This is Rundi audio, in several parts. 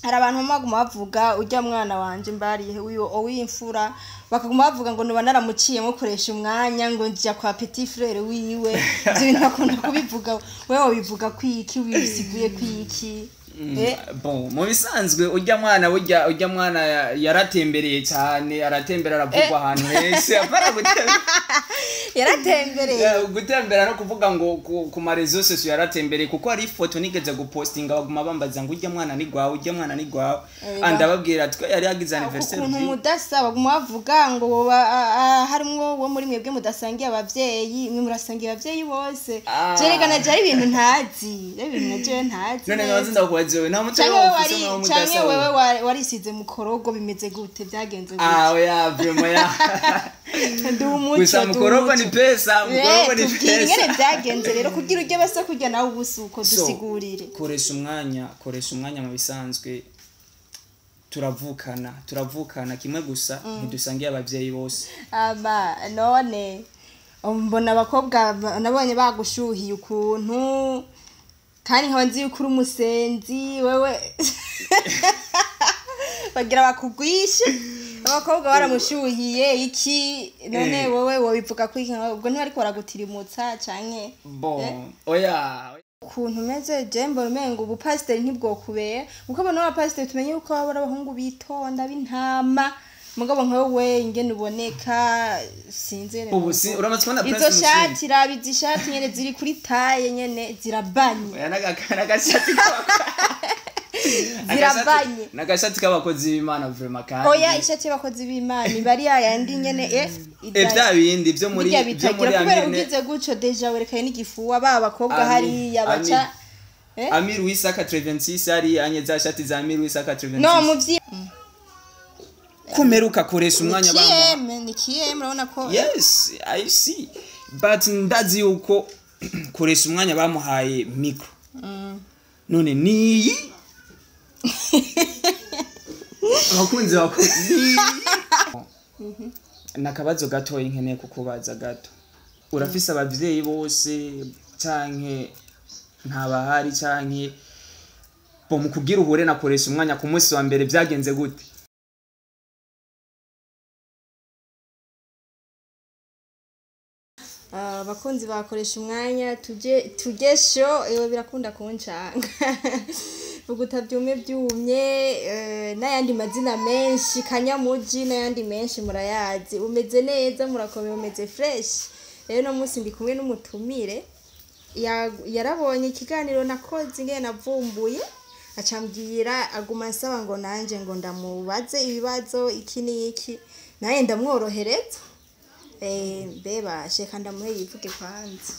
Hari abantu baguma bavuga urya mwana wanje mbariye uyo ow'imfura, bakaguma bavuga ngo noba naramuciye mukoresha umwanya ngo nja kwa petit frère wiwe. Ivyo bintu bakunda kubivuga. Wewe wobivuga kwiki? Wibisiguye kwiki? Bon, mu bisanzwe urya mwana, burya urya mwana yaratembereye cyane, aratembera, aravugwa ahantu henshi. Apara gutembera. Yaratembereye. Gutembera no kuvuga ngo ku ma réseaux sociaux yaratembereye, kuko hari ifoto nigeze gupostinga, baguma bambaza ngo urya mwana ni gwawe, urya mwana ni gwawe. Ndababwira twe yari yagize anniversaire. Ukuntu mudasa, baguma bavuga ngo boba harimwo wo muri mwebwe mudasangiye abavyeyi, mwe murasangiye abavyeyi bose. Jerekana je ari ibintu ntazi, ari ibintu najewe ntazi None neza. nkabanza ndakubaza, wewe nta muco Canke wewe ufise wari mwawe canke mudasa? wewe warisize mukorogo, bimeze gute? Byagenze gute? Ah, oya, vraiment ya. Ndi umuco. Gusa Ndi mukorogo ni umuco. pesa, mukorogo ni Tubwire ingene pesa. byagenze rero kugira ujye basa kurya nawe ubusuko. So, Dusigurire. koresha umwanya, koresha umwanya. Mu bisanzwe turavukana, turavukana kimwe gusa, ntidusangiye abavyeyi bose. Aba none mbona abakobwa nabonye bagushuhiye ukuntu, kandi nkaba nzi yuko uri umusenzi wewe, bagira bakugwishe. Abakobwa baramushuhiye iki none? Wowe wobivuga ko iki? Ubwo ntibariko baragutirimutsa canke? Bon, oya. Ukuntu umeze, je mbona umengo ubupasiteri ntibwokubera, kuko abona abapasiteri tumenye yuko baba ari abahungu bitonda b'intama, mugabo nka wowe ingene uboneka, sinzi. Ubu si uramaze kubona Izo Prince Mushindi? Shati, raba izi shati nyene ziri kuri taille nyene, zirabanye. Oya, n'agashati Zirabanye. n'agashati k'abakozi b'Imana vraiment, kandi Oya, ishati y'abakozi b'Imana iba ari yayandi nyene. Bya bindi byo muri Birya byo bitagira muri kubera Amine. Ugize gutyo déjà werekanye n'igifuwa ba bakobwa hariya baca. Amir Wisaka 86 ari anye za shati za Amir Wisaka 86. No muvyi. Kumeruka koresha umwanya bamuha. Kiyeme ni kiyeme, urabona ko. Yes, I see, but ndazi yuko koresha umwanya bamuhaye micro. None niyi abakunzi niyi nakabazo gatoyi nkeneye kukubaza gato. Urafise abavyeyi bose canke ntabahari, canke bo mu kugira uhure na koresha umwanya ku munsi wa mbere byagenze gute? Abakunzi bakoresha umwanya, tuje tujye sho ewe birakunda kuncanga vuguta byumye byumye, n'ayandi mazina menshi, kanyamuji n'ayandi menshi murayazi. Umeze neza, murakomeye, umeze fresh. Rero no munsi ndi kumwe n'umutumire. Yarabonye ikiganiro nakoze ingene navumbuye, acambwira, aguma ansaba ngo nanje ngo ndamubaze ibibazo iki n'iki, naye ndamworohereza. Mbeba sheka ndamuhe yivuge kwanza.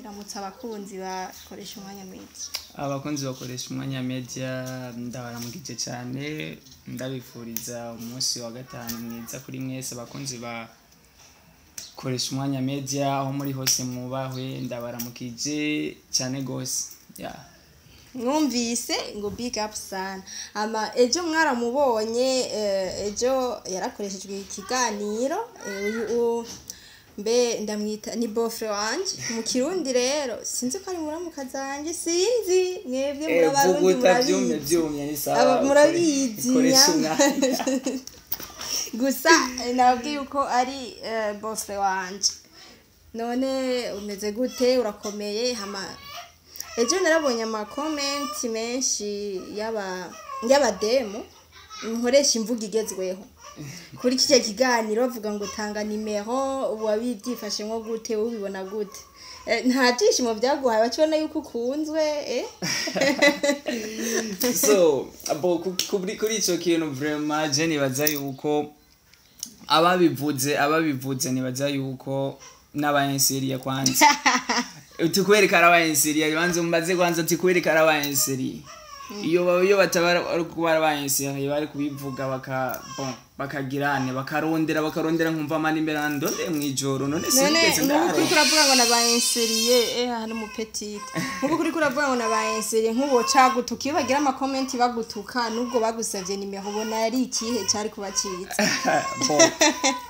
Ramutse abakunzi bakoresha umwanya media. Abakunzi bakoresha umwanya media, ndabaramukije cyane, ndabifuriza umunsi wa gatanu mwiza kuri mwese. Abakunzi ba koresha umwanya media, aho muri hose mwubahwe, ndabaramukije cyane gose, yeah. Mwumvise ngo big up sana. Ama ejo mwaramubonye, ejo yarakoreshejwe ikiganiro. Uyu mbe ndamwita ni beau-frère wanje mu Kirundi. Rero sinzi ko ari muramuka zanje, sinzi mwebwe muri Abarundi. Vuguta byumye Murabizi. byumye ni sawa. Aba murabizi. Koresha umwanya. Gusa nababwiye yuko ari beau-frère wanje. None umeze gute? Urakomeye? Hama ejo narabonye amakomenti menshi y'abademu, nkoresha imvugo igezweho, kuri kijya kiganiro bavuga ngo tanga nimero. Ubu wabibyifashe nko gute? Ubibona gute? Nta byishimo byaguhaye? Bakibona yuko ukunzwe? So bo kuri ico kintu vraiment je nibaza yuko ababivuze nibaza yuko n'abayenseriye kwanza. Tukwereka arabayenseriye, banze umbaze kwanza, tukwereka arabayenseriye. Iyo bataba ari kuba arabayenseriye bari kubivuga baka bon. Bakagirane, bakarondera, bakarondera, nkumva amanimero andondeye mw'ijoro, none None sinigeze nk'ubu ndaronka. Kuriko uravuga ngo nabayenseriye, hano mu petite, nk'ubu kuriko uravuga ngo nabayenseriye, nk'ubu cagutuka iyo bagira ama comments bagutuka nubwo bagusavye nimero, ubona ari ikihe cari kubacitse? Bon,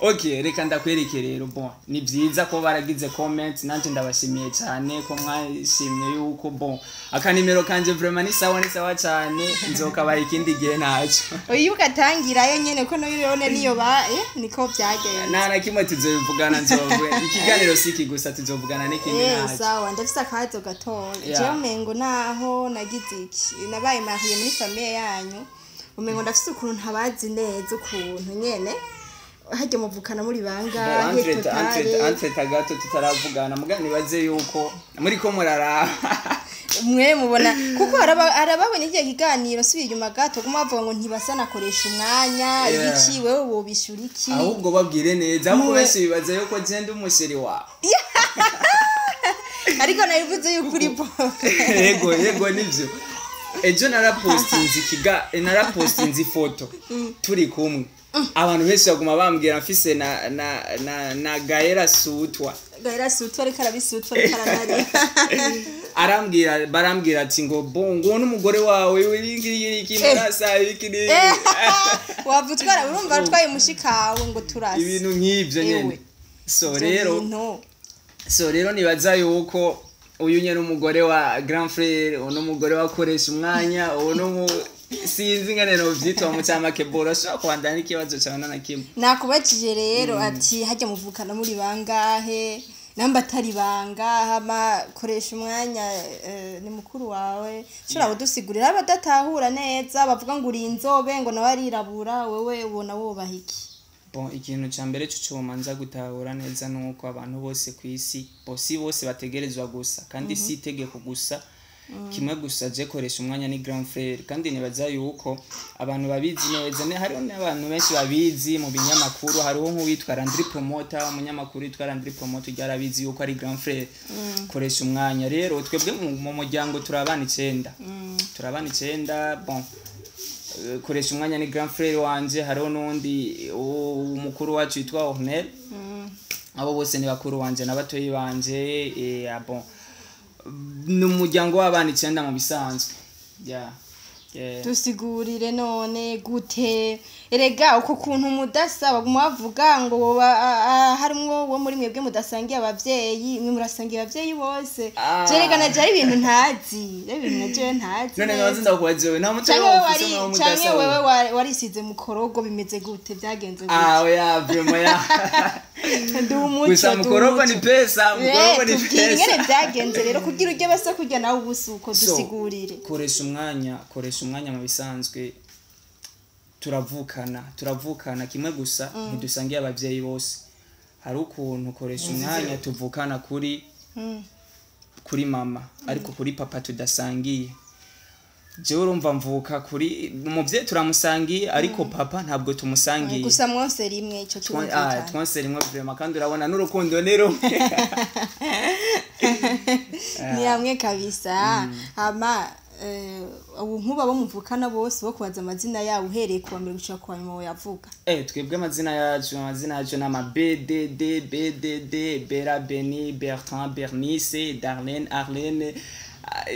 okay, reka ndakwereke rero. Bon, ni byiza ko baragize comment, nanje ndabashimiye cyane ko mwashimye yuko, bon, akanimero kanje vraiment ni sawa, ni sawa cyane, nzokabaha ikindi gihe ntacyo. Uyu ugatangirayo nyene ko nayo niyo ba niko byagenze. Nta na kimwe, tuzobivugana, nzovwe ikiganiro si iki gusa, tuzovugana n'ikindi. Ntacyo. Sawa, ndafise akabazo gatoya. Jewe umengo naho nagize iki, nabaye mariée muri famille yanyu, umengo ndafise ukuntu ntabazi neza, ukuntu nyene harya muvukana muri bangahe? Totale? Entre gato tutaravugana, muga nibaze yuko muri ko muraraba. Mwe mubona kuko harababonye igihe kiganiro subiye inyuma gato kuma bavuga ngo ntibasa nakoresha umwanya. Ibiki, wewe wobishura iki? Ahubwo babwire neza, ahubwo benshi bibaza yuko je ndi umu chéri wawe. Ariko nabivuze yuko uri bo. Yego, yego, nivyo. Ejo narapostinze ikiga, narapostinze ifoto turi kumwe, abantu benshi baguma bambwira mfise na Gaera Sutwa. Gaera Sutwa, ariko arabisutwa, ariko aranarira. Arambwira, barambwira ati ngo bon, ngo n'umugore wawe iki iki murasa iki ni Wava utwara, urumva utwaye mushikawe ngo turasa. Ibintu nk'ibyo nyene. Ewe. So Ivyo rero bintu. So rero nibaza yuko uyu nyene umugore wa grand frère, uno mugore wakoresha umwanya, uno mu sinzi ingene novyitwa mu camake. Boro ashobora kubandanya n'ikibazo cawe na kimwe. Nakubajije rero ati hajya muvukana muri bangahe, namba atari banga, hama koresha umwanya ni mukuru wawe, ushobora kudusigurira abadatahura neza bavuga ngo uri inzobe, ngo nawe arirabura, wewe ubona wobaha iki? Bon, ikintu ca mbere co comanza gutahura neza nuko abantu bose ku isi, bo si bose bategerezwa gusa, kandi si itegeko gusa. Kimwe gusa, je koresha umwanya ni grand frère, kandi nibaza yuko abantu babizi neza. Hariho n'abantu benshi babizi mu binyamakuru, hariho nk'uwitwa Landry Promoter, umunyamakuru witwa Landry Promoter ryarabizi yuko ari grand frère koresha umwanya. Rero twebwe mu muryango turabana 9, turabana 9. Bon, koresha umwanya ni grand frère wanje, hariho n'undi umukuru wacu yitwa Ornel. Abo bose ni bakuru wanje na batoyi banje. Ah bon, ni umuryango w'abana 9 mu bisanzwe, yeah. Dusigurire none gute erega uko kuntu mudasa, baguma bavuga ngo woba harimwo wo muri mwebwe mudasangiye abavyeyi, mwe murasangiye abavyeyi bose. Jerekana je ari ibintu ntazi, ari ibintu najewe ntazi None neza. nkabaza, ndakubaza wewe, nta muco Canke wawe wewe ufise wari mwawe canke mudasa? Wewe warisize mu korogo, bimeze gute, byagenze gute? Ah, oya, vraiment ya Ndi umuco. Gusa Ndi mukorogo ni umuco. pesa, mukorogo ni Tubwire ingene pesa. byagenze rero kugira ujye bese kurya nawe ubusuko. So, Dusigurire. Koresha umwanya, koresha umwanya mu bisanzwe turavukana, turavukana. Kimwe gusa, ntidusangiye abavyeyi bose. Hari ukuntu koresha umwanya tuvukana kuri kuri mama, ariko kuri papa tudasangiye. Jewe urumva mvuka kuri umuvyeyi turamusangiye, ariko papa ntabwo tumusangiye. Gusa mwose rimwe, ico kirumvikana. Twonse rimwe vraiment, kandi urabona n'urukundo ni rumwe. Ni hamwe kabisa. Hama ubu nkuba bo muvukana bose bo kubaza amazina yabo uhereye kuwa mbere gushika kuwa nyuma yavuga? Twebwe amazina yacu, amazina yacu ni ama B D D B D D, Bera, Beni, Bertrand, Bernice, Darlene, Arlene,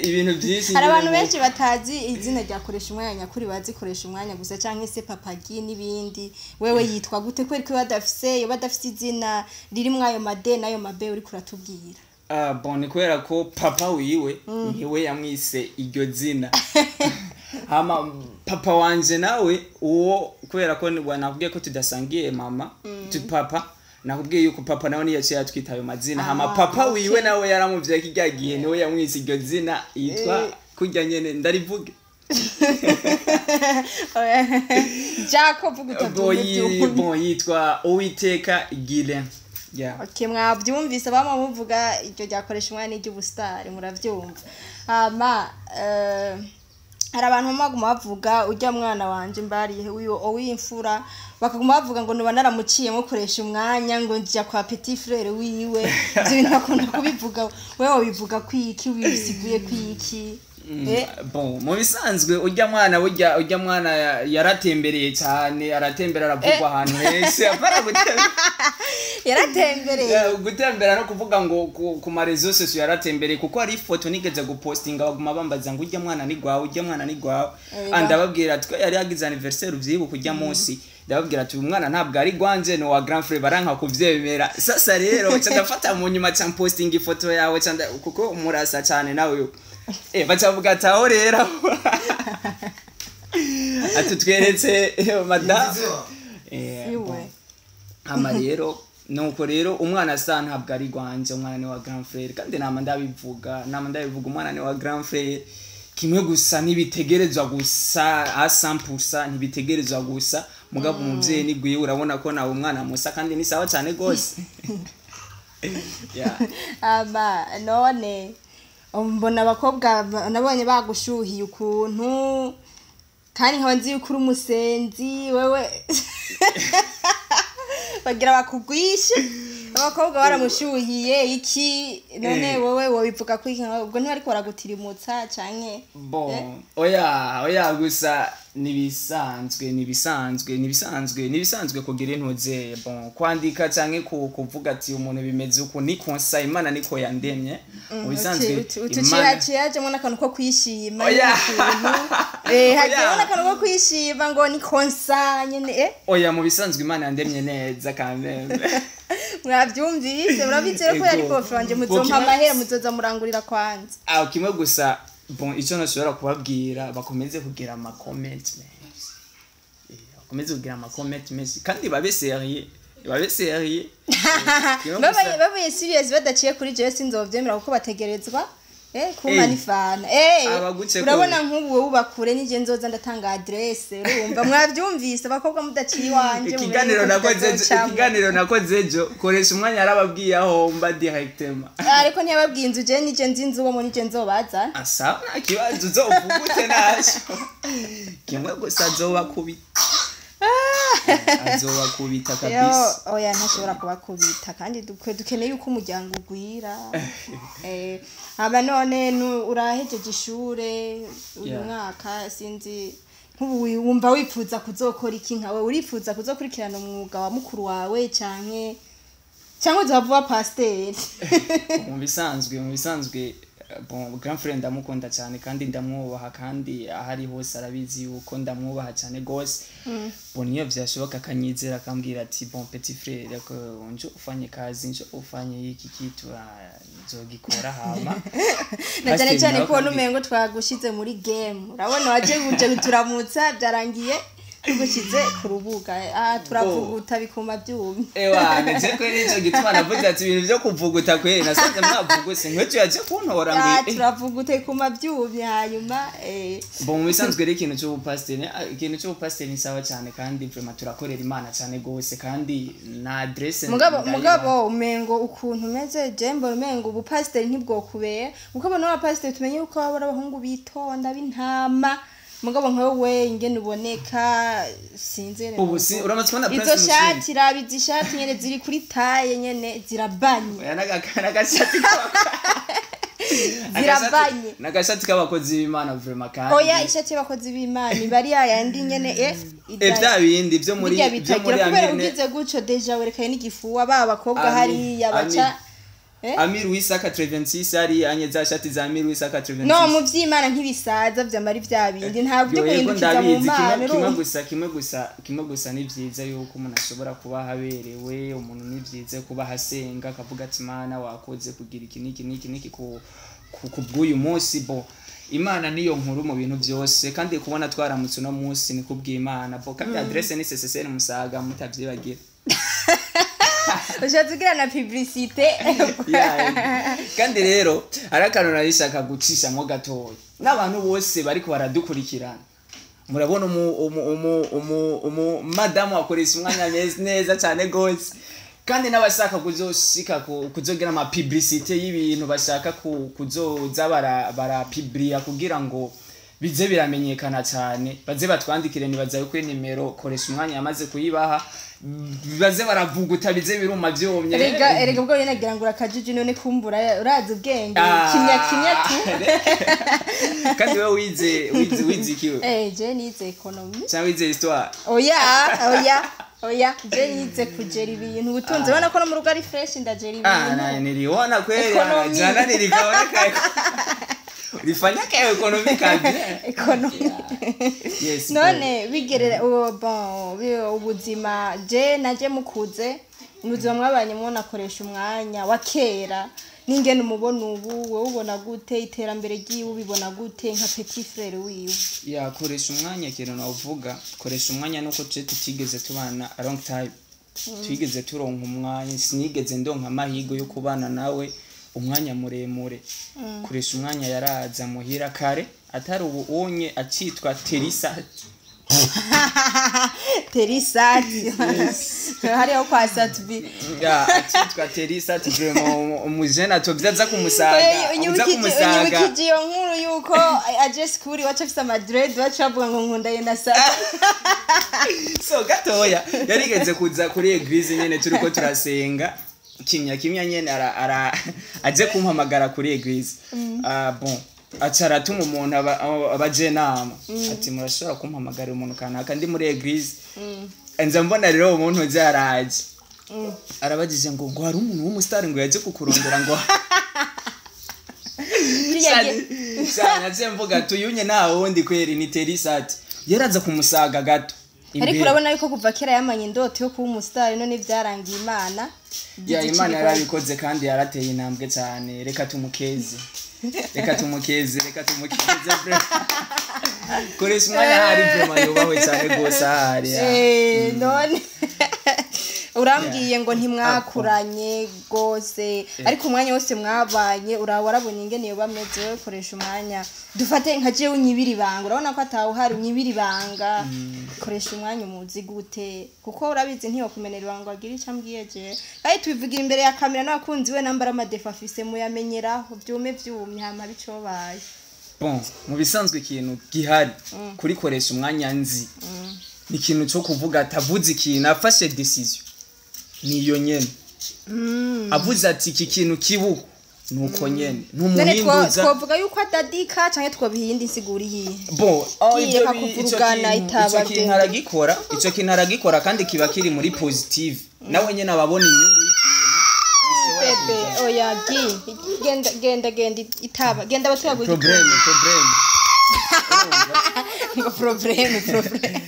ibintu byinshi Hari abantu nyine. benshi batazi izina rya koresha umwanya nyakuri, bazi koresha umwanya gusa canke se papagi n'ibindi. Wewe yitwa gute kweri ko badafise, iyo badafise izina ririmwo ayo made n'ayo mabe uriko uratubwira? Ah, bon, ni kubera ko papa wiwe niwe yamwise iryo zina. Hama papa wanje nawe uwo, kubera ko nakubwiye ko tudasangiye mama tu papa, nakubwiye yuko papa nawe niyo yaciye atwita ayo mazina. Hama papa wiwe nawe yaramuvyaye kirya gihe, niwe yamwise iryo zina, yitwa kurya nyene. Ndarivuge? Jacob Bon, utabyumva. Bon, yitwa Uwiteka Gile, yeah. Okay, mwabyumvise, bamwe muvuga iryo ryakoresha umwanya n'iry'ubusitari, murabyumva. Hama hari abantu baguma bavuga ujya mwana wanje mbarihe uyu uw'imfura, bakaguma bavuga ngo nuba naramuciyemo koresha umwanya, ngo njya kwa petit frère wiwe. Ibyo bintu bakunda kubivuga, wewe wabivuga kwiki, wibisiguye kwiki? Bon, mu bisanzwe urya mwana, burya urya mwana yaratembereye cyane, aratembera, aravugwa ahantu henshi. Apara gutembera. Yaratembereye. Gutembera no kuvuga ngo ku ma réseaux sociaux yaratembereye, kuko hari ifoto nigeze gupostinga, baguma bambaza ngo urya mwana ni gwawe, urya mwana ni gwawe. Ega. Ah, ndababwira ati ko yari yagize anniversaire, uvyibuka urya munsi, ndababwira ati uyu mwana ntabwo ari gwanje, ni uwa grand frère. Baranka kuvyemera. Sasa rero nca ndafata mu nyuma, ca mpostinga ifoto yawe, ca kuko murasa cyane nawe, baca bavuga ati aho rero ati tweretse madamu. Iwe. Bon. Hama rero nuko rero umwana asa ntabwo ari gwanje, umwana ni wa grand frère. Kandi nama ndabivuga, nama ndabivuga, umwana ni wa grand frère. Kimwe gusa ntibitegerezwa gusa a 100%, ntibitegerezwa gusa, mugabo umuvyeyi ni gwiwe. Urabona ko nawe umwana musa kandi ni sawa cyane gose, yeah. Aba none mbona abakobwa nabonye bagushuhiye ukuntu, kandi nkaba nzi yuko uri umusenzi wewe, bagira bakugwishe. Abakobwa baramushuhiye iki none? Wowe wobivuga ko iki? Ubwo ntibariko baragutirimutsa canke? Bon, oya, oya, gusa nibisanzwe, nibisanzwe, nibisanzwe, nibisanzwe kugira intuze, bon, kwandika canke kuvuga ati umuntu bimeze uku ni konsa. Imana niko yandemye mu bisanzwe. Utuciye haciye hajemo n'akantu ko kwishima. Oya. Ukuntu hajemo Oya. n'akantu ko kwishima ngo ni konsa nyene. Oya, mu bisanzwe Imana yandemye neza kameme. Mwavyumvise, murabizi rero ko yari Ego. beau-frère wanje. Muzompa amahera, muzoza murangurira kwanza. Aho kimwe gusa, bon, icyo nashobora kubabwira, bakomeze kugira ama comment menshi. Bakomeze kugira ama comment menshi kandi babe sérieux, babe sérieux. Kimwe gusa- Babaye serious badaciye kuri jewe sinzovyemera, kuko bategerezwa kumpa n'ifana. Abaguce Urabona, kure. nk'ubu wowe ubakure nije nzoza ndatanga adresse. Urumva, mwavyumvise, abakobwa mudaciye iwanje mumenye Ikiganiro ko nakoze ejo, bitazocamwo. ikiganiro nakoze ejo, koresha umwanya, yarababwiye aho mba directement. Ariko ntiyababwiye inzu. Je nije nzi inzu uwo nije nzobazana. Asa nta kibazo, uzovugute naco. Kimwe gusa, azobakubita, azobakubita kabisa. Yo, oya, ntashobora kubakubita, kandi dukeneye yuko umuryango ugwira. Aba none urahejeje ishure uyu mwaka, sinzi nk'ubu wumva wifuza kuzokora iki nkawe? Urifuza kuzokurikirana umwuga wa mukuru wawe, canke uzoba uba pasiteri? Mu bisanzwe, bon, grand frère ndamukunda cyane kandi ndamwubaha, kandi aho ari hose arabizi yuko ndamwubaha cyane gose. Bon, niyo vyashoboka akanyizera, akambwira ati bon, petit frère, ko njo ufanye kazi, njo ufanye iki kitu, nzogikora. Hama Na cyane Pasiteri cyane nawe kubona akambwira- umengo twagushize muri game. Urabona waje uje turamutsa, byarangiye tugushize ku rubuga. Turavuguta bikuma byumye. Ewa, ndetse kweri nico gituma navuze ati ibintu vyo kuvuguta kweri nasanze mwavuguse nk'ejo yaje kuntora ngo Turavuguta bikuma byumye hanyuma. Bon, mu bisanzwe rero ikintu cy'ubupasiteri, ikintu cy'ubupasiteri ni sawa cyane, kandi vraiment turakorera Imana cyane gose, kandi na adresse Mugabo ndayibaha. Mugabo umengo ukuntu umeze, je mbona umengo ubupasiteri ntibwokubera, kuko abona abapasiteri tumenye yuko baba ari abahungu bitonda b'intama. Mugabo nka wowe ingene uboneka, sinzi. Ubu si uramaze kubona Izo Prince Mushindi? shati, raba izi shati nyene ziri kuri taille nyene, zirabanye. Oya, n'agashati Zirabanye. n'agashati k'abakozi b'Imana vraiment, kandi Oya, ishati y'abakozi b'Imana iba ari yayandi nyene. Bya bindi byo muri Birya byo bitagira muri kubera Amine. ugize gutyo déjà werekanye n'igifuwa ba bakobwa hariya baca. Amir Wisaka 86 ari anye za shati za Amir Wisaka 86. No mu vy'Imana ntibisaza, vyama ari vya bindi, ntabwo byo Yo, yego, guhindukiza mu ndabizi. Mana. Kimwe Urumva? gusa, kimwe gusa, kimwe gusa, ni byiza yuko umuntu ashobora kuba ahaberewe. Umuntu ni byiza kuba ahasenga, akavuga ati Mana wakoze kugira iki n'iki n'iki n'iki ku bw'uyu munsi. Bo Imana niyo nkuru mu bintu byose, kandi kubona twaramutse uno munsi ni kubw'Imana. Bo kandi adresse ni CCCN Musaga, mutavyibagira. Ushatse ugira na publicité. Yeah, kandi rero hari akantu narishaka gucishamwo gatoya n'abantu bose bariko baradukurikirana. Murabona umu madamu akoresha umwanya neza cyane gose, kandi n'abashaka kuzoshika kuzogira ama publicité y'ibintu bashaka kuzoza bara barapublia kugira ngo Bize biramenyekana cyane, baze batwandikire, nibaza yuko nimero Koresha Umwanya yamaze kuyibaha, baze baravuguta, bize biruma vyumye. Erega erega, ubwo nyene nagira ngo urakajiji, none kumbura urazi ubwenge. Ah. Kimya kimya tu. Kandi wewe wize ikiwe? Je nize économie. Cyangwa wize histoire? Oya, oya, oya, je nize kugera ibintu, ubutunzi. Urabona ko no mu rugo ari fresh, ndagera Ah, ibintu. na niliona kweli. Economy. Jana nilikaona ka ulifanya ka économie ka bien. Économie. Yes. None bigerera ubu, bon, ubuzima je naje mukuze, ubuzima mwabanye mubona Koresha Umwanya wa kera n'ingene umubona ubu, wowe ubona gute iterambere ryiwe? Ubibona gute nka petit frère wiwe? Ya, Koresha Umwanya, ikintu navuga Koresha Umwanya nuko tuje tutigeze tubana a long time, twigeze turonka umwanya, sinigeze ndonka amahirwe yo kubana nawe umwanya muremure. Koresha Umwanya yaraza muhira kare, atari ubu unye acitwa Terisa. Terisati hariho kwa Satubi. Ya, acitwa Terisa, vraiment umujene atovye aza kumusaga, uza kumusaga. Unyibukije iyo nkuru yuko aje sikuri waca afise amadread, baca bavuga ngo nkunda yenda sa. So gatoya yarigeze kuza kuri église nyene, turiko turasenga kimya kimya nyene, ara aje kumpamagara kuri église. Ah bon, aca aratuma umuntu abajenama ati: "Murashobora kumpamagarira umuntu kanaka, ndi muri église." Nza mbona rero uwo muntu uza yaraje, arabagije ngo hari umuntu w'umusitari ngo yaje kukurondera ngo. Naciye mvuga tuyunye nta wundi kweri ni Terisati, yaraza kumusaga gato Ariko imbere. urabona yuko kuva kera yamanye indoto yo kuba umusitari, none byarangiye Imana Ya, igize Imana ico. yarabikoze kandi yarateye intambwe cyane. Reka tumukeze, reka tumukeze, reka tumukeze bro. Koresha Umwanya ahari vraiment yubahwe cyane rwose ahari, ya. None urambwiye ngo ntimwakuranye rwose, ariko umwanya wose mwabanye warabonye ingene yoba ameze. Wowe Koresha Umwanya, dufate nka jewe unyibira ibanga, urabona ko atawuhari, unyibira ibanga, Koresha Umwanya umuzi gute? Kuko urabizi ntiyokumenera ibanga, wagira icyo ambwiye jewe, kandi tubivugira imbere ya kamera n'abakunzi we, nambara amadéfauts afise muyamenyeraho vyume vyumye hama bicobaye. Bon, mu bisanzwe ikintu gihari kuri Koresha Umwanya nzi ni ikintu cyo kuvuga atavuze ikintu, afashe décision niyo nyene, avuze ati iki kintu kibuko, nuko nyene None ntumuhinduza. twovuga yuko adadika canke twobiha iyindi nsiguro iyihe? Bon, oh, Giye ibyo kakuvurugana itaba ico kintu rugendo. aragikora, ico kintu aragikora kandi kiba kiri muri positive, nawe nyene ababona inyungu y'ikintu bishobora Bébé, kuza. oya, gi genda, genda, genda, itaba, genda batuyaguye. Problème, problème. Ngo problème, problème.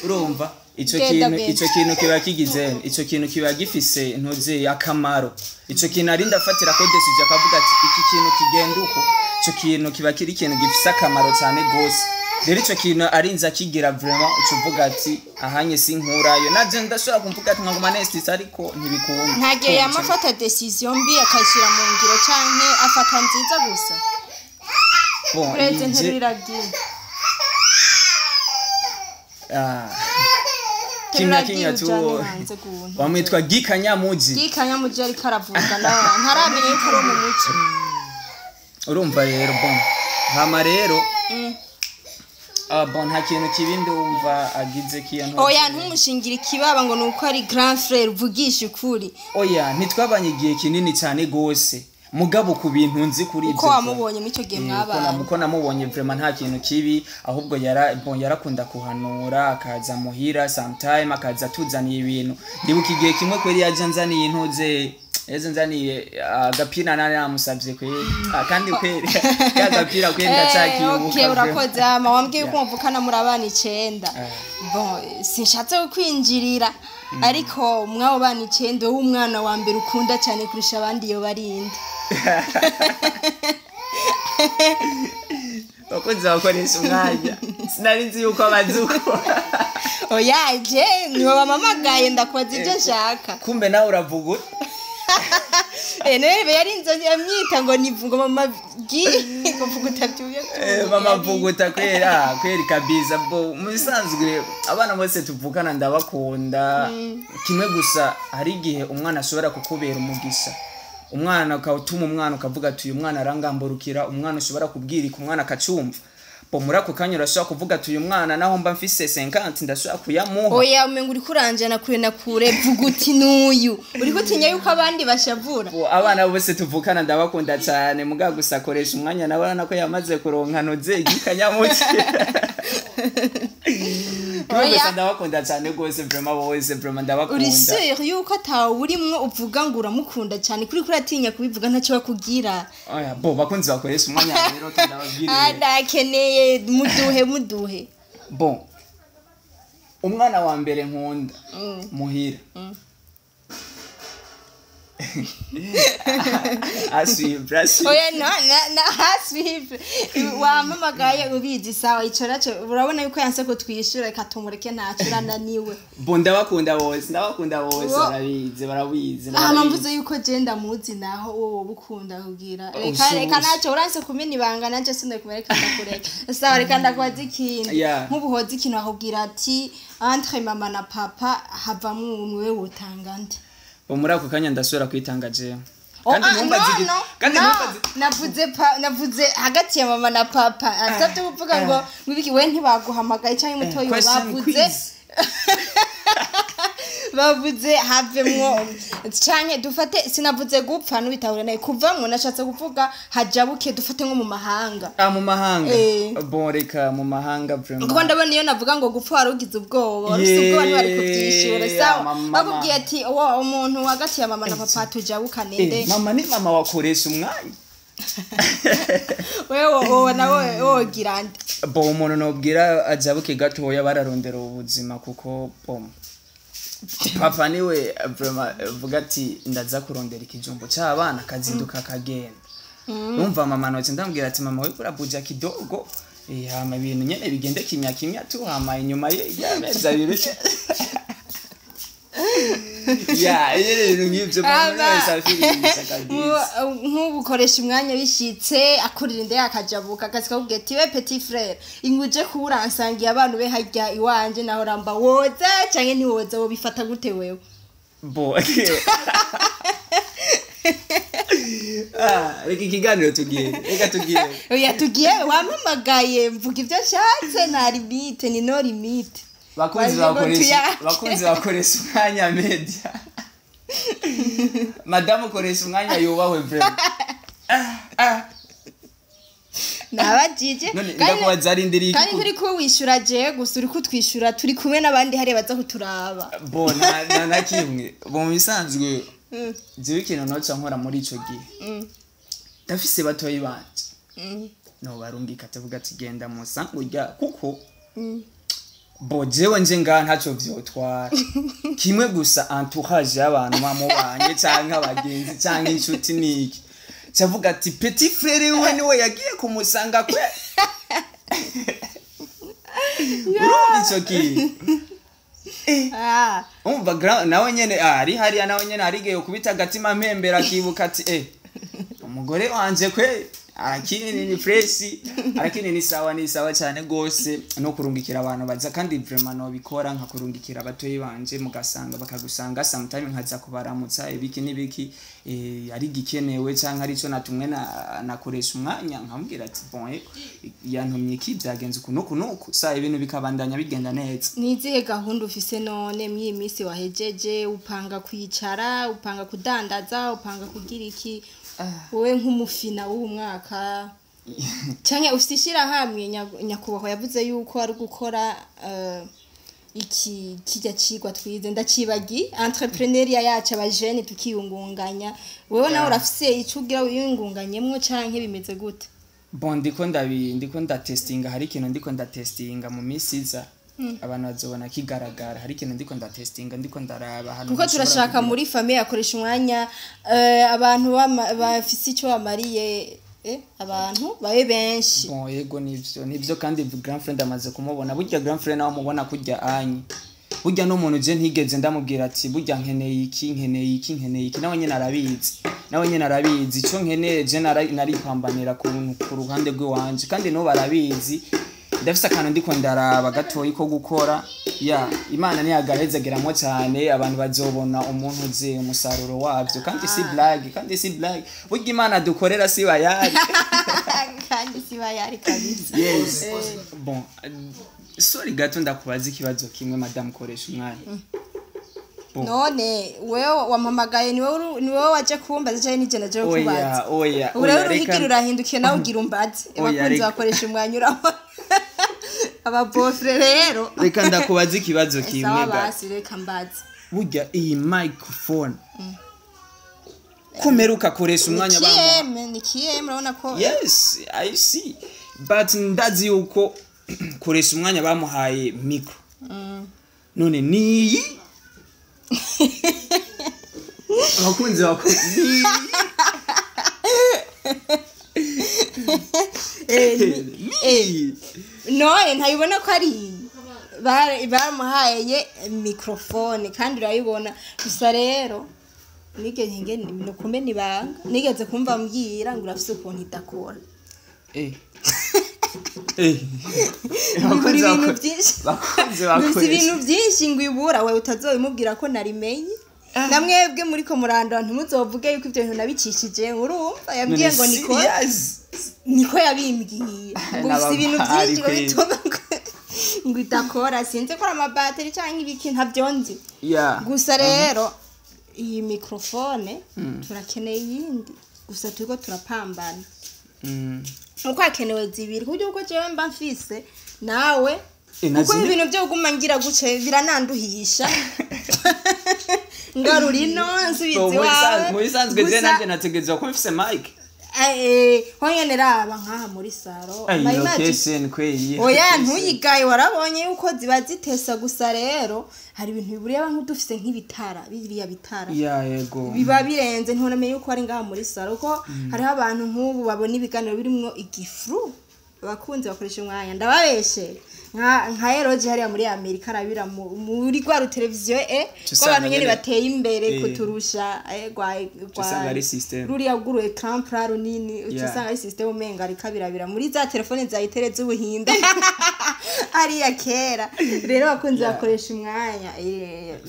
Urumva ico Genda, kintu, genda. ico kintu kiba kigize, ico kintu kiba gifise ntuze akamaro. Ico kintu arinda afatira ko décision akavuga ati iki kintu kigenda uko, ico kintu kiba kiri ikintu gifise akamaro cyane gose. Rero ico kintu arinze akigira, vraiment uca uvuga ati ahanye sinkurayo, naje ndashobora kumvuga ati nkaguma nestise, ariko ntibikunda. Ntagihe yama afata décision mbi akayishyira mu ngiro, canke afata nziza gusa? Bon, Uretse ije- nterurira gi. Ah. Kimya kimya tu. Ujane hanze guntu. Wamwitwa Gikanyamuji. Gikanyamuji ariko aravuga nawe ntaramenya yuko ari mu muco. Urumva rero, bon, hama rero, ah bon, nta kintu kibi ndumva agize kiyo ntuzi. Oya, ntumushingire ikibaba ngo ni uko ari grand frère, uvugisha ukuri. Oya, ntitwabanye igihe kinini cyane gose, mugabo ku bintu nzi kuri Uko ibyo wamubonye muri icyo gihe mwabanye. Uko namubonye, vraiment nta kintu kibi, ahubwo yara bon, yarakunda kuhanura, akaza muhira sometime, akaza atuzaniye ibintu. Ndibuka igihe kimwe kweri yaje anzaniye intuze, yaje anzaniye agapira nari namusabye kweri. Ah, kandi kweri ka gapira kweri ndacyakibuka. Okay, Vraiment. urakoze. Ama wambwiye yuko muvukana muri abana 9. Bon, sinshatse kukwinjirira, ariko mw'abo bana 9, wowe umwana wa mbere ukunda cyane kurusha abandi iyo barinde? Bakunzi bakoresha Umwanya, sinari nzi yuko abazi uko. Oya, je niwe wamamagaye, ndakubaza ibyo nshaka. Kumbe nawe uravuga Nebe yarinze amwita ngo ni ngo mama gi ngo vuguta byuye. Mama vuguta kwera kweri kabisa. Bo mu bisanzwe abana bose tuvukana ndabakunda kimwe gusa. Hari igihe umwana ashobora kukubera umugisha, umwana ukawutuma, umwana ukavuga ati uyu mwana arangamburukira, umwana ushobora kubwirika, umwana akacumva. Bo muri ako kanya urashobora kuvuga ati uyu mwana naho mba mfise 50 ndashobora kuyamuha. Oya, umenga uriko uranjana kure na kure. Vuga uti n'uyu, uriko utinya yuko abandi bashavura. Bo, abana bose tuvukana ndabakunda cyane, muga gusa akoresha umwanya nawe urabona ko yamaze kuronka ntuze igikanyamuke. Oya. Gusa ndabakunda cyane rwose, vraiment, bose vraiment Uri ndabakunda. sûr yuko atawe urimwo uvuga ngo uramukunda cyane, kuri uratinya kubivuga ntacyo bakubwira? Oya, bo bakunzi bakoresha umwanya rero ndababwire. Ah, ndakeneye muduhe muduhe. Bon, umwana wa mbere nkunda muhira aswibra. Oya, no na hasibe wampamagaye ubizi. Sawa, ico naco urabona yuko yanse ko twishura. Reka tumureke, ntaco, urananiwe. Bo ndabakunda bose, ndabakunda bose. Barabizi, barabizi. Hama Barabizi. mvuze yuko je ndamuzi naho wowe woba ukunda kugira reka. Usu- Reka naco uranse kumena ibanga, nanje sindakumenya. Reka ndakureka. Sawa, reka ndakubaza ikindi. Yeah. Nk'ubu hoza ikintu akubwira ati entre mama na papa havamwo umwe, wewe wotanga nde? Bo muri ako kanya ndasubira kwitanga jewe. Oh, Kandi ah, ntumbaze no, no, kandi no. ntumbaze. Navuze pa, navuze hagati ya mama na papa, atavyo kuvuga ngo ngwibiki. We ntibaguhamagaye canke mutoyi? Question. Bavuze Quiz. Bavuze havemwo canke dufate, sinavuze gupfa n'ubitahure naye kuvamwo, nashatse kuvuga hajabuke, dufate nko mu mahanga. Ah, mu mahanga. Eh. Bon, reka mu mahanga vraiment. Kuko ndabona iyo navuga ngo gupfa wari ugize ubwoba, wari ufise ubwoba, ntibari kuvyishura. Sawa. Mama. Bakubwiye ati uwo umuntu hagati ya mama na papa tujabukane nde? Eh, mama ni mama wakoresha umwanya. Wewe wowe nawe wogira nde? Bo umuntu nobwira ajabuke gatoya bararondera ubuzima, kuko bo papa niwe vraiment vuga ati ndaza kurondera ikijumbo c'abana, akazinduka akagenda. Numva mama noce ndambwira ati mama we urabuja kidogo. Eh, hama ibintu nyene bigende kimya kimya tu, hama inyuma y'amezi 2 ya nyene ibintu nk'ivyo mama wese afirisha kabisa. Nk'ubu ukoresha umwanya wishitse akurira inda yakajabuka akazi kakubwira ati we petit frère inguje kuwuransangiye abantu be harya iwanje naho ramba, woza canke ntiwoza? Wobifata gute wewe? Bo ah, reka ikiganiro tugiye, reka tugiye. Oya, tugiye, wampamagaye mvuga ibyo nshatse, nta limite, ni no limite. Bakunzi Waje ngo bakoresha tuyake. Bakunzi bakoresha umwanya media, madamu ukoresha umwanya yubahwe vraiment. Ah, ah. Nabajije. None ndakubaza, arindiriye iki? Kandi nturi ko wishyura jewe gusa, uri kutwishyura turi kumwe n'abandi hariya baza kuturaba. Bo na kimwe, bo mu bisanzwe jewe ikintu noca nkora muri ico gihe, ndafise batoyi banje, no barungika tuvuga ati genda musango urya, kuko bo jewe nje ngaha ntaco vyotwara. Kimwe gusa, entourage y'abantu bamubanye canke abagenzi canke inshuti niki, cavuga ati petit frère we niwe yagiye kumusanga kwe. Urumva ico kintu? Ah. Umva nawe nyene ari hariya, nawe nyene harigiye kubita agatima mpembera akibuka ati umugore wanje kwe arakini ni fresh, arakini ni sawa, ni sawa cyane gose. No kurungikira abantu baza, kandi vraiment no bikora nka kurungikira abatoyi banje, mugasanga bakagusanga sometime, nkaza kubaramutsa ibiki n'ibiki, ari gikenewe canke ari ico natumwe na nakoresha umwanya nkamubwira ati bon, yantumye iki, byagenze uku nuku nuku, sa ibintu bikabandanya bigenda neza. Ni izihe gahunda ufise none mw'iyi minsi wahejeje? Upanga kwicara, upanga kudandaza, upanga kugira iki wowe nk'umufina w'uwu mwaka? Canke ufise ishirahamwe? Nyakubahwa yavuze yuko ari gukora iki kirya cigwa twize, ndacibagi, entrepreneuriat yacu, abajene tukiyungunganya. Wewe nawe urafise ico ugira wiyungunganyemwo canke bimeze gute? Bon, ndiko ndatestinga, hari ikintu ndiko ndatestinga mu minsi iza abantu bazobona kigaragara. Hari ikintu ndiko ndatestinga, ndiko ndaraba ahantu Kuko nshobora turashaka kugira. Muri famille akoresha umwanya, abantu bafise ico bamariye, abantu babe benshi. Bon, yego, nivyo nivyo, kandi grand friend amaze kumubona. Burya grand friend nawe mubona kurya anyi, burya n'umuntu je ntigeze ndamubwira ati burya nkeneye iki, nkeneye iki, nkeneye iki. Nawe nyene arabizi, nawe nyene arabizi ico nkeneye. Je naripambanira ku ruhande rw'iwanje, kandi n'ubu arabizi. Ndafise akantu ndiko ndaraba gatoyi ko gukora. Ya, Imana ntiyagahezageramo cyane, abantu bazobona umuntu uzi umusaruro wabyo. Kandi si blague, kandi si blague, burya Imana dukorera si bayari. Kandi siba yari kabisa. Yes, bon, sorry gato, ndakubaza ikibazo kimwe, madame Koresha Umwanya. Bon. None wewe wampamagaye, ni wewe waje kumbaza cyangwa ni je naje kubaza? Oya, oya. Ubu rero Oya, uruhigi rurahindukiye, nawe ugira umbaze. Oya, Abakunzi bakoresha umwanya, urabona ababofre rero. Reka ndakubaza ikibazo kimwe Sawa. gato. Basi reka mbaze. Burya iyi microphone kumeruka Koresha Umwanya bamuha Kiyeme ni kiyeme, urabona ko Yes, I see, but ndazi yuko Koresha Umwanya bamuhaye micro. None niyi, abakunzi bako niyi? Niyi? None ntayibona ko ari iyi? Bamuhaye microphone kandi urayibona. Gusa rero nigeze nge nukumena ibanga, nigeze kumva mbwira ngo urafise ukuntu idakora. Ngo ibura ibintu byinshi. Bakunzi Ngo ifise bakoresha ibintu byinshi, ngo ibura. Wewe utazobimubwira ko narimenye, na mwebwe muriko murandura ntimuzovuge yuko ivyo bintu nabicishije. Urumva yambwiye ngo niko Serious? Niko yabimbwiye, ngo ifise ibintu N'abapari byinshi ngo kweli. bituma ngo idakora. Sinzi ko ari amabateri canke ibiki, ntabyo nzi. Gusa rero iyi microphone turakeneye iyindi, gusa turiko turapambana nuko hakenewe zibiri, kuburyo uko jewe mba mfise nawe kuko ibintu byo kuguma ngira guce birananduhisha, ngarura ino nsubiza So, iwawe. Mu bisanzwe je Gusa, nanje nategerezwa kuba mfise mic. Honyene raba nkaha muri salon. Ay, Ama imagine- location kweli. Oya, ntuyigaye, warabonye yuko ziba zitesa. Gusa rero hari ibintu biburiye abantu, dufise nk'ibitara, biriya bitara Ya, yego. biba birenze, ntunamenye yuko ari ngaha muri salon, kuko hariho abantu nk'ubu babona ibiganiro birimwo igifuru. Abakunzi bakoresha umwanya, ndababeshe, nka eroge hariya muri Amerika arabira muri rwa ruteleviziyo ko Usanga abantu nyene nyene- bateye imbere kuturusha, rwa Usanga ari system. ruriya rw'uru écran plat runini, uca usanga ari system, umenga ariko abirabira muri za telefone za itere z'ubuhinde hariya kera. Rero abakunzi bakoresha umwanya,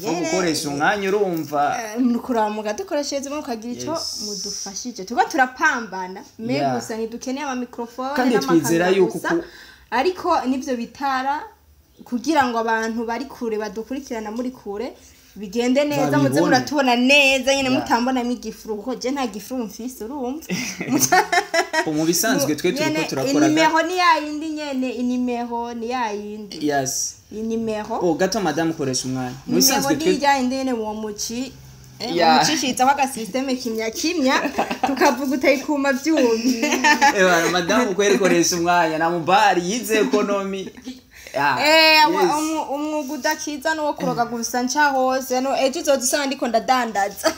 Ko gukoresha umwanya, urumva. Kuramuka dukoresheje mukagira icyo mudufashije, tuba turapambana me. Gusa ntidukeneye amamikrofone Kandi twizera n'amakamera yuko gusa, ariko n'ibyo bitara kugira ngo abantu bari kure badukurikirana muri kure bigende neza, muze Babibone. muratubona neza nyine, mutambonamo igifuru, kuko je nta gifuru mfise, urumva. Mu bisanzwe twe turiko Nyene, turakora inimero ni yayindi nyene, inimero ni yayindi. Inimero. Oh, gato, madame Koresha Umwanya, mu Nimero bisanzwe twe ni yayindi nyene, uwo muci mucishirizaho agasisiteme kimya kimya, tukavuga utayikuma byumye. Ewa, madamu kweri Koresha Umwanya na mubari yize economy. Umwuga udakiza nuwo kuroga gusa, nca hose no ejo uzoza usanga ndiko ndadandaza.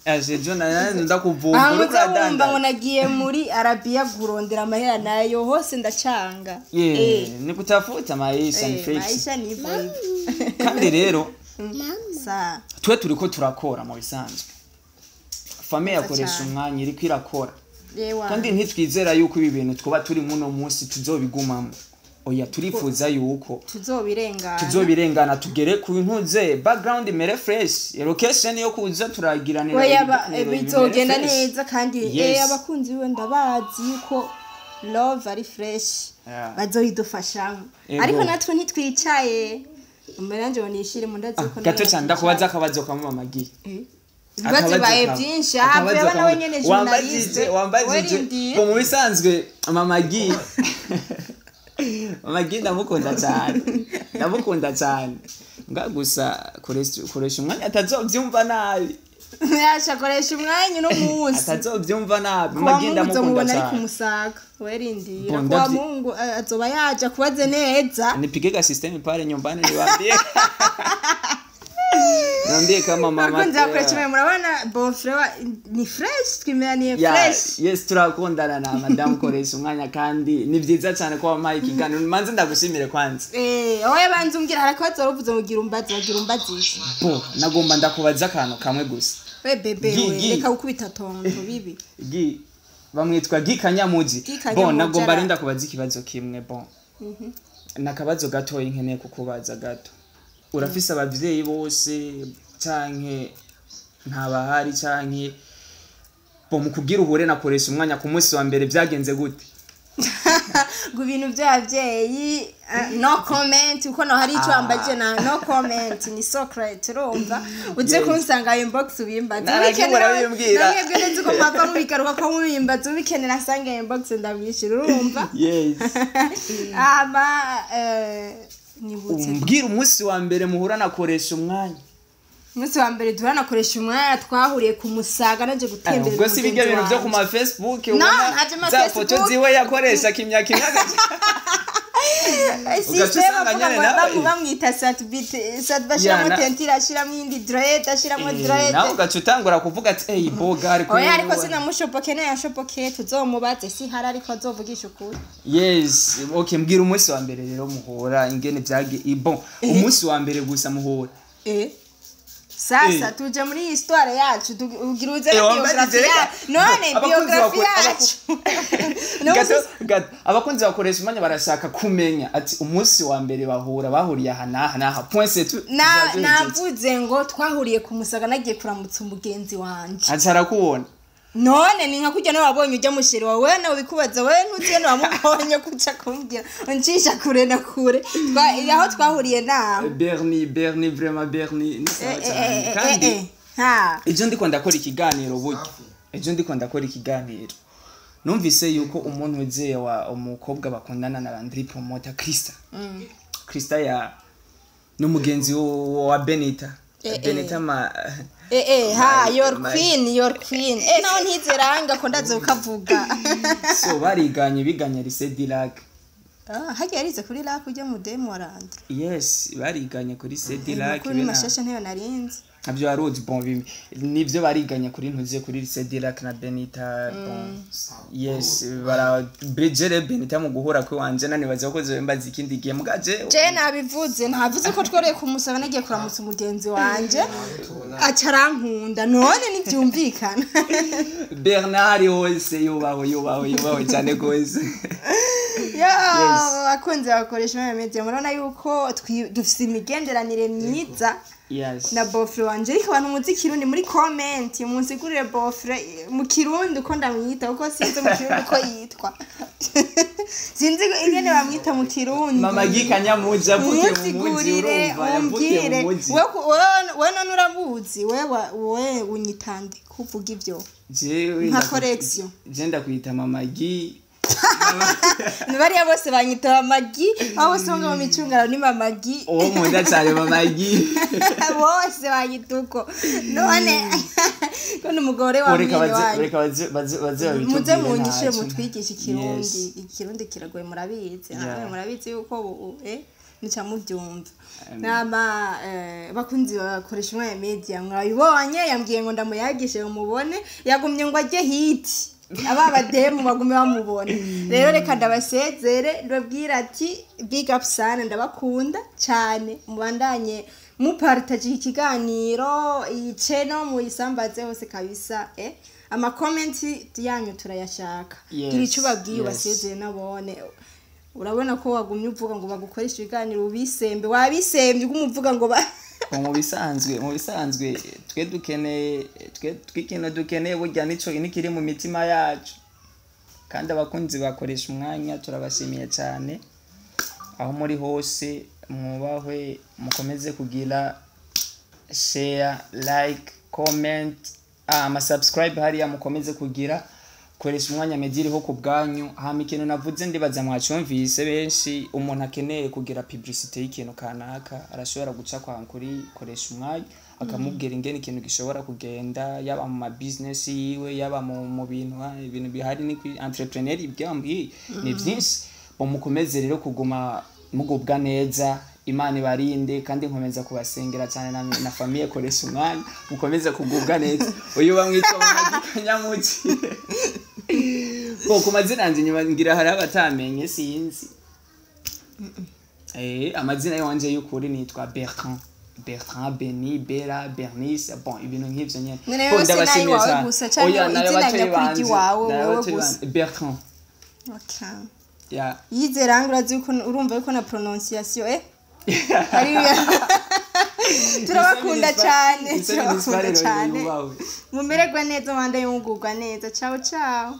Aje jo na ndakuvumbura. Aha muze wumva ngo Uradandaza. nagiye muri Arabiya kurondera amahera, nayo hose ndacanga. Ni kutafuta maisha, ni fix. Maisha ni hivyo hivyo. Kandi rero Sa twe turiko turakora, mu bisanzwe famille yakoresha Cyane. umwanya iriko irakora. Yewa. Kandi ntitwizera yuko ibi bintu twaba turi muno munsi tuzobigumamo. Oya, turifuza yuko tuzobirengana. Tuzobirengana, tugere ku ntuze background imere fresh, location yo kuza turagiranira Oya, ibiganiro bimere bizogenda fresh. neza kandi. Abakunzi biwe ndabazi yuko love ari fresh, bazoyidufashamo. Ego. Ariko natwe ntitwicaye, mbere nanje ngo nishire mu ndazi yuko Gato nawe cyane, baticaye. ndakubaza akabazo kamwe, mama Gi. Ibibazo bibaye byinshi, aha tureba nawe nyene journaliste. Wambajije Werindiye. ngo mu bisanzwe mama Gi, mama Gi ndamukunda cyane, ndamukunda cyane mbwa. Gusa Koresha Umwanya atazobyumva nabi. Yasha Koresha Umwanya uno munsi. Atazobyumva nabi, mama Kuwa Gi Mungu ndamukunda uzomubona ari cyane. kumusaga, werindira. Bon, Kuwa Mungu azoba yaje akubaze neza. Nipige ka system pale nyumbani, niwaambie kama mama Abakunzi bakoresha umwanya, murabona bofre ni fresh, twimeraniye fresh. Yes, turakundana na madamu Koresha Umwanya, kandi ni byiza cyane ko wampaye ikiganiro. Manze ndagushimire kwanza. Oya, banza umbwira, hari akabazo wari uvuze ngo ugira umbaze, wagira umbaze. Bo nagomba ndakubaza akantu kamwe gusa. We bebe, Gi, we gi. reka gukubita tonto bibi. Gi, bamwitwa Gi Kanyamuji. Gi Bon, Kanyamuji nagomba rero ndakubaza ikibazo kimwe. Bon, Nakabazo gatoyi nkeneye kukubaza gato. Urafise abavyeyi bose canke ntabahari, canke bo mukubwira uhure nakoresha umwanya ku munsi wa mbere byagenze gute? Ngo ibintu by'ababyeyi, no comment, kuko no hari icyo wambaje na no comment, ni secret. Urumva uze kunsanga inbox ubimbaze. Naragiye urabimbwira. Namwebwe nzi ko mpava mubigaruka ko mubimbaza, ubikenera asange inbox ndamwishyura, urumva. Yes. Ama nibutse. Umbwira umunsi wa mbere muhura nakoresha umwanya. Umunsi wa mbere duhora nakoresha umwanya, twahuriye ku Musaga naje gutembera. Ubwo si bijya bintu byo ku ma Facebook No, ubona ntabyo ma za foto Facebook. ziwe yakoresha kimya kimya, ugaca usanga nyene nawe- Bamwita Satbit, Satba, ashiramo tentire, ashiramo iyindi dread, ashiramo dread. Nawe ugaca utangura kuvuga ati: "Ey, boga ariko." Oya, ariko sinamushopoke, nayo yashopoke tuzomubaze, si hari ariko azovugisha ukuri. Yes, okay, mbwira umunsi wa mbere rero muhura ingene byage. Bon, umunsi wa mbere gusa muhura. Sasa tuje muri histoire yacu, ugira uze na Wambaye biographie reka. yacu none. Abakunzi Biographie yacu. No, Gato, gato. Abakunzi bakoresha umwanya barashaka kumenya ati umunsi wa mbere bahura bahuriye aha n'aha n'aha, point c'est tout. Navuze ngo twahuriye ku Musaga nagiye kuramutsa umugenzi wanje. Aca arakubona. None ni nka kurya nawe wabonye ujya musheri wawe, nawe ubikubaza wewe ntuziye wamubonye kuca kumbwira uncisha kure na kure. Aho twahuriye nawe. Bernie, Bernie, vraiment Bernie ni sawa cyane kandi Ha. Ejo ndiko ndakora ikiganiro, burya ejo ndiko ndakora ikiganiro numvise yuko umuntu wizeye wa umukobwa bakundana na Landry Promoter, Krista, Krista ya n'umugenzi wa Benita. Benita ma Ha, your queen, your queen, naho ntizeranga ko ndaze ukavuga. So bariganye, biganye lycée du Lac. Ah, hagiye yarize kuri Lac ujya mu demu wa Landry? Yes, bariganye kuri lycée du Lac. Amakuru ni mashasha, ntayo narinzi. Ntabyo waruzi. Bon, nibyo, bariganye kuri ntuze kuri lycée du Lac na Benita. Bon, yes, bara Bridgere Benita mu guhura kwe wanje nanibaza ko zobe mbaza ikindi gihe mugaje. Je nabivuze, ntavuze ko tworeye kumusaba nagiye kuramutsa umugenzi wanje aca arankunda, none ntibyumvikana. Bernard hose yubaho, yubaho, yubaho cyane gose. Ya, abakunzi bakoresha ama media, murabona yuko dufise imigenderanire myiza na beau-frère wanje. Ariko abantu muzi Kirundi, muri comment munsigurire beau-frère mu Kirundi uko ndamwita, kuko sinzi mu Kirundi uko yitwa, sinzi ingene bamwita mu Kirundi. Mama Gikanyamuja avukiye mu muji. Munsigurire. Urumva yavukiye mu Umbwire. muji. We none uramuzi, we unyitande kuvuga ivyo Jewe nka correction. Je ndakwita Mama Gi. Ni bariya bose banyita Mamagi, aho bose bo mu micungano ni Mamagi. Uwo nkunda cyane, Mama Gi. Bose banyita uko, none ko ni umugore wa Reka mwene baze wanyu. Reka baze babitubwire. Muze munyishe, Ntacyo. mutwigishe Ikirundi. Yes. Ikirundi kiragoye, murabizi. Yeah. Namwe murabizi yuko ubu muca mubyumva nama. Bakunzi bakoresha umwanya media, mwabibonye, yambwiye ngo ndamuyagishe mumubone, yagumye ngo ajye hiti aba bademu bagume bamubona. Rero reka ndabasezere, ndababwira ati big up sana, ndabakunda cyane, mubandanye mupartaje ikiganiro, iyi channel muyisambaze hose kabisa. Ama comment yanyu turayashaka. Gira icyo ubabwiye, ubasezere nabone. Urabona ko wagumye uvuga ngo bagukoreshe ibiganiro, ubisembe, wabisembye uguma uvuga ngo ba Mu bisanzwe twe dukeneye, twe ikintu dukeneye burya nico nikiri mu mitima yacu. Kandi abakunzi bakoresha umwanya turabashimiye cyane aho muri hose, mwubahwe, mukomeze kugira share, like, comment, ama subscribe hariya, mukomeze kugira koresha umwanya media iriho ku bwanyu. Hama ikintu navuze ndibaza mwacumvise benshi: umuntu akeneye kugira publicité y'ikintu kanaka arashobora guca kwa kuri koresha umwanya, akamubwira ingene ikintu gishobora kugenda, yaba mu ma business yiwe, yaba mu bintu, ibintu bihari ni kuri entrepreneur, ibyambwiye ni byinshi. Bo mukomeze rero kuguma mugubwa neza, Imana ibarinde, kandi nkomeza kubasengera cyane na famille koresha umwanya, mukomeze kugubwa neza. Uyu bamwitwa Kanyamuki. Bo ku mazina yanjye nyuma ngira hari abatamenye, sinzi. Amazina yanje y'ukuri nitwa Bertrand, Bertrand Beni Bera Bernice, bon, ibintu nk'ivyo nyene. None Bo, yose ndabashimiye n'ayiwawe cyane. gusa canke Oya, nayo izina batoyi nyakuri banje, ry'iwawe nayo wewe batoyi gusa? banje. Bertrand. Okay. Ya. Yizeranga, urazi yuko urumva yuko na prononciation ari. Turabakunda cyane, turabakunda cyane. Mumererwe neza, mubandanye mugubwa neza. Ciao ciao.